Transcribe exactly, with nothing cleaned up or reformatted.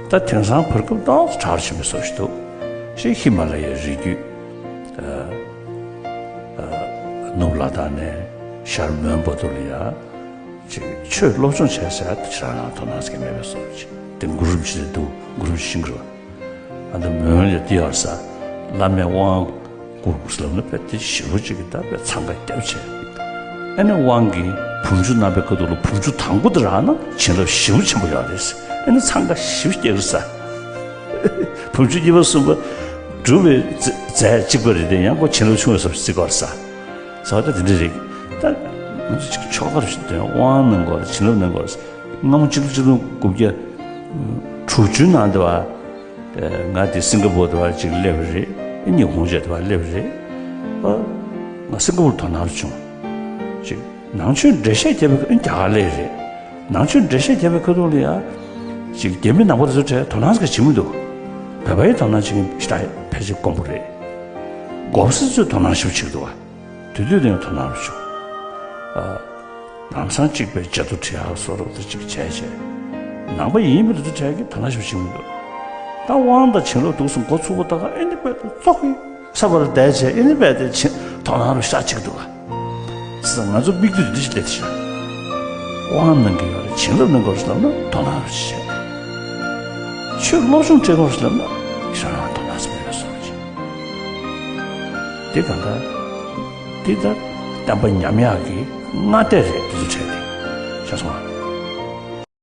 ད་དེང་སང་བར་སྐབས་ཏོག་ཙམ་དྲག་རུ་ཕྱིན་པའི་བཟོ་ཞིག་འདུག་ཤེས། ཧི་མ་ལ་ཡའི་རི་རྒྱུད། ཨ། ཨ། ནུབ་ལ་དྭགས་ནས་ཤར་མོན་བར་དུ་ལ་ཡ། ཅིག་ཆོས་སློབ་སྦྱོང་བྱས་ཟེར་ཡ་དེ་ཞེ་དྲག་ནང་དོ་སྣང་ཟེར་གྱི་མེད་པའི་བཟོ་ཅིག་དེ་གུ་རུ་རིན་པོ་ཆེ་དེ་འདུག་གུ་རུ་རིན་པོ་ཆེ་ཤེས་ཀྱི་རེད་པ། ཨ། ད་མོན་ལ་དེ་ཡོད་ས། བླ་མས་དབང་བསྐུར་ཟེར་ལབ་ན་དཔེ་དེ་ཞེ་པོ་ཅིག་གི་ད་དཔེ་འཚང་ཁ་རྒྱབ་བྱས། ཨ་ནི་དབང་གིས་བུམ་ཆུ་གནང་བའི་ཁ་ཐུག་ལ་བུམ་ཆུ་དང་པོ་དེ་རག་ན་བྱིན་རླབས་ཞེ་པོ་ཆེན་པོ་ཡོད་རེད། ཨ་ནི་འཚང་ཁ་ཞེ་པོ་སྐྱེ་གི་རེད་ས། བུམ་ཆུ་གཉིས་པ་གསུམ་པ་སྒྲུབ་པའི་རྫས་རྫས་གཅིག་པ་རེད་དེ། ཡང་ཁོ་བྱིན་རླབས་ཆུང་བའི་བཟོ་ཞིག་བརྩི་གི་རེད་ས། ཟེར་བ་ད་དེ་འདྲ་རེད། ད་ང་ཚོ་ཅིག་ཆོ་ག་རུ་ཞིག་དོན་དབང་གནང་དགོས་རེད། བྱིན་རླབས་གནང་དགོས་རེད། སྔ་མོ་ཆིག་སྟོང་ཆིག་སྟོང་དགུ་བརྒྱ་དྲུག་ཅུའི་ནང་དེ་བ། ང་དེ་སིང་ག་པོར་དེ་བ་ཅིག་སླེབས་པ་རེད། ཉི་ཧོང་བྱས་དེ་བ་སླེབས་པ་རེད། ཨ། ང་སིང་ག་པོར་དོ་སྣང་རུ་བྱུང་། ཅིག་ནང་ཆོས་འགྲེལ་བཤད་བརྒྱབ་པའི་ཁ། རྒྱ་གར་སླེབས་རེད། ནང་ཆོས་འགྲེལ་བཤད་བརྒྱབ་པའི་ཁ་ཐུག་ལ་ཡ། ཅིག་རྒྱ་མི་ནང་པ་དེ་ཚོ་གྲས་དོ་སྣང་ཟིག་བྱེད་མི་འདུག་བོད་པ་ཡི་དོ་སྣང་བྱེད་མཁན་ཞེ་དྲག་ཕལ་ཆེར་དཀོན་པོ་རེད། གོང་ས་ཚོས་དོ་སྣང་ཞེ་པོ་བྱེད་ཀྱི་འདུག་བ། དེ་དུས་དེ་ཡང་དོ་སྣང་རུ་བྱུང་། ཨ། ལམ་སང་གཅིག་པའི་བྱ་དུར་ཁྲིད་ཡག་བཟོ་འདྲ་ཅིག་བྱས་བྱས། ནང་པ་ཡིན་མིན་དེ་ཚོ་གྲས་ཀྱིས་དོ་སྣང་ཞེ་པོ་བྱེད་མི་འདུག་ད་དབང་དང་བྱིན་རླབས་འདུག་སེ་འགོ་ཚུགས་པ་ད་ག་ཨེ་འདི་དཔེ་ཙོག་གི་ས་བར་བསྡད་བྱས། ཨེ་འདི་དཔེ་དེ་བྱིན་དོ་སྣང་རུ་ཤ་ཅིག་འདུག་ག་ང་ཚོ་མིག་ལྟོས་འདི་ཞིག་བལྟས་ཤག་དབང་གནང་གི་ཡོད་རེད། བྱིན་རླབས་གནང་གི་ཡོད་རེད་ལབ་ན་དོ་སྣང་རུ་བྱེད། ཆོས་སློབ་སྦྱོང་སྤྲད་གི་ཡོད་རེད་ལབ་ན་ཁྱེད་རང་དོ་སྣང་ཟིག་མེད་པའི་བཟོ་འདྲ་ཅིག་དེ་གང་ག་འདི་ད་བསྟན་པ་ཉམས་ཡག་གི་སྔ་ལྟས་རེད། འདི་ཚོ་གྲས་དེ། ཤེས་སོང་ང་།